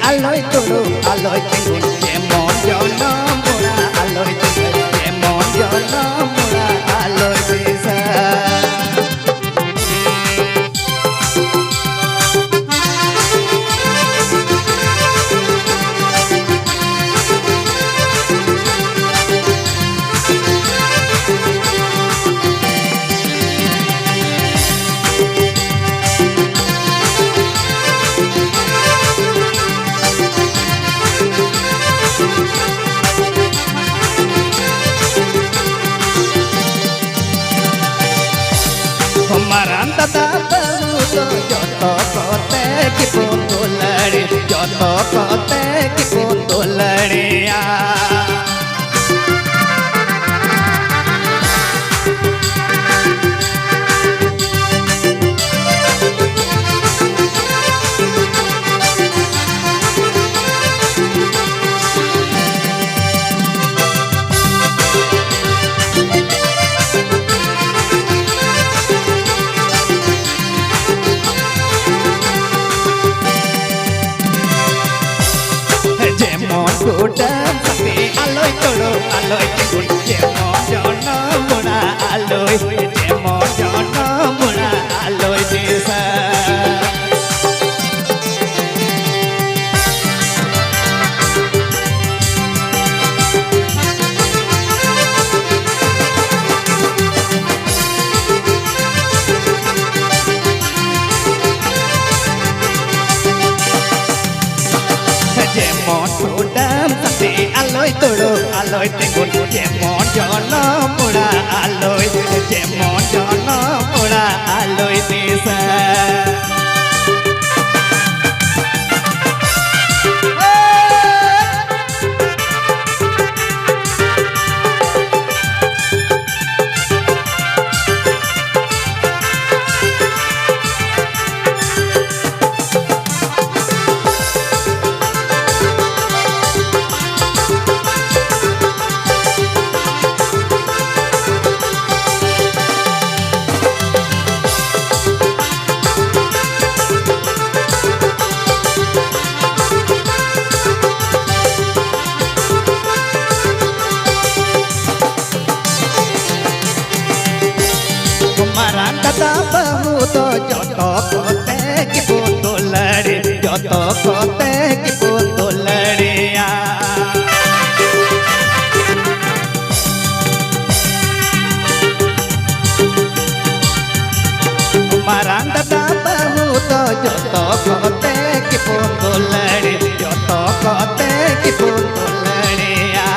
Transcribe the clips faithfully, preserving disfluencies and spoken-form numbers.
ᱟᱞᱚᱭ ᱛᱩᱲᱩᱠ, ᱟᱞᱚᱭ ᱛᱤᱸᱜᱩᱱ, ᱡᱮᱢᱚᱱ ᱡᱚᱱᱚᱢ ᱢᱚᱲᱟ, ᱟᱞᱚᱭ ᱛᱩᱲᱩᱠ, ᱡᱮᱢᱚᱱ ᱡᱚᱱᱚᱢ ᱢᱚᱲᱟ, ᱟᱞᱚᱭ ᱵᱮᱥᱟ᱾ ᱢᱟᱨᱟᱝ ᱫᱟᱫᱟ ᱵᱟᱹᱦᱩ ᱫᱚ ᱡᱚᱛᱚ ᱠᱚᱛᱮ ᱜᱮᱵᱚᱱ ᱫᱩᱞᱟᱹᱲ, ᱡᱚᱛᱚ ᱠᱚᱛᱮ ᱜᱮᱵᱚᱱ ᱫᱩᱞᱟᱹᱲᱮᱭᱟ᱾ ᱡᱮᱢᱚᱱ ᱠᱩᱰᱟᱹᱢ ᱥᱟᱛᱮ ᱟᱞᱚᱭ ᱛᱚᱲᱚ, ᱟᱞᱚᱭ ᱛᱤᱸᱜᱩᱱ, ᱡᱮᱢᱚᱱ ᱡᱚᱱᱚᱢ ᱢᱚᱲᱟ ᱟᱞᱚᱭ, ᱡᱮᱢᱚᱱ ᱡᱚᱱᱚᱢ ᱢᱚᱲᱟ ᱟᱞᱚᱭ ᱵᱮᱥᱟ᱾ ᱡᱮᱢᱚᱱ ᱠᱩᱰᱟᱹᱢ ᱥᱟᱛᱮ ᱟᱞᱚᱭ ᱫᱩᱲᱩᱵ, ᱟᱞᱚᱭ ᱛᱤᱸᱜᱩᱱ, ᱡᱮᱢᱚᱱ ᱡᱚᱱᱚᱢ ᱢᱚᱲᱟ ᱟᱞᱚᱭ, ᱡᱮᱢᱚᱱ ᱡᱚᱱᱚᱢ ᱢᱚᱲᱟ ᱟᱞᱚᱭ ᱵᱮᱥᱟ᱾ ᱫᱟᱫᱟ ᱵᱟᱹᱦᱩ ᱫᱚ ᱡᱚᱛᱚ ᱠᱚᱛᱮ ᱜᱮᱵᱚᱱ ᱫᱩᱞᱟᱹᱲ, ᱡᱚᱛᱚ ᱠᱚᱛᱮ ᱜᱮᱵᱚᱱ ᱫᱩᱞᱟᱹᱲᱮᱭᱟ᱾ ᱢᱟᱨᱟᱝ ᱫᱟᱫᱟ ᱵᱟᱹᱦᱩ ᱫᱚ ᱡᱚᱛᱚ ᱠᱚᱛᱮ ᱜᱮᱵᱚᱱ ᱫᱩᱞᱟᱹᱲ, ᱡᱚᱛᱚ ᱠᱚᱛᱮ ᱜᱮᱵᱚᱱ ᱫᱩᱞᱟᱹᱲᱮᱭᱟ᱾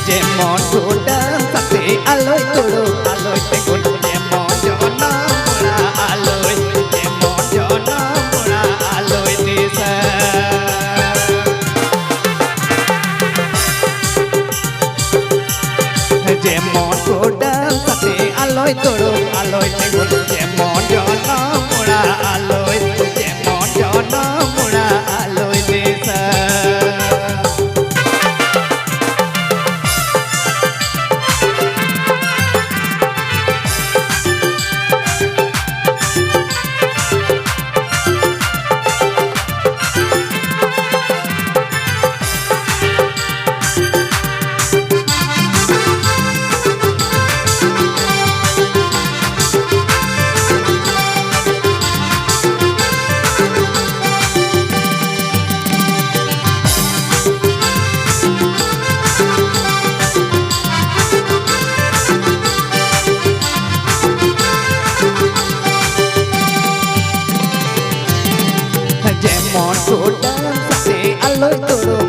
ᱡᱮᱢᱚᱱ ᱠᱩᱰᱟᱹᱢ ᱥᱟᱛᱮ ᱟᱞᱚᱭ ᱫᱩᱲᱩᱵ, ᱟᱞᱚᱭ ᱛᱤᱸᱜᱩᱱ, ᱡᱮᱢᱚᱱ ᱡᱚᱱᱚᱢ ᱢᱚᱲᱟ ᱟᱞᱚᱭ, ᱡᱮᱢᱚᱱ ᱡᱚᱱᱚᱢ ᱢᱚᱲᱟ ᱟᱞᱚᱭ ᱫᱤᱥᱟᱹ᱾ ᱡᱮᱢᱚᱱ ᱠᱩᱰᱟᱹᱢ ᱥᱟᱛᱮ ᱟᱞᱚᱭ ᱫᱩᱲᱩᱵ, ᱟᱞᱚᱭ ᱛᱤᱸᱜᱩᱱ, ᱡᱮᱢᱚᱱ ᱡᱚᱱᱚᱢ ᱢᱚᱲᱟ ᱟᱞᱚᱭ, ᱡᱮᱢᱚᱱ ᱡᱚᱱᱚᱢ ᱢᱚᱲᱟ ᱟᱞᱚᱭ ᱫᱤᱥᱟᱹ᱾ ᱡᱮᱢᱚᱱ ᱠᱩᱰᱟᱹᱢ ᱥᱟᱛᱮ ᱟᱞᱚᱭ ᱫᱩᱲᱩᱵ,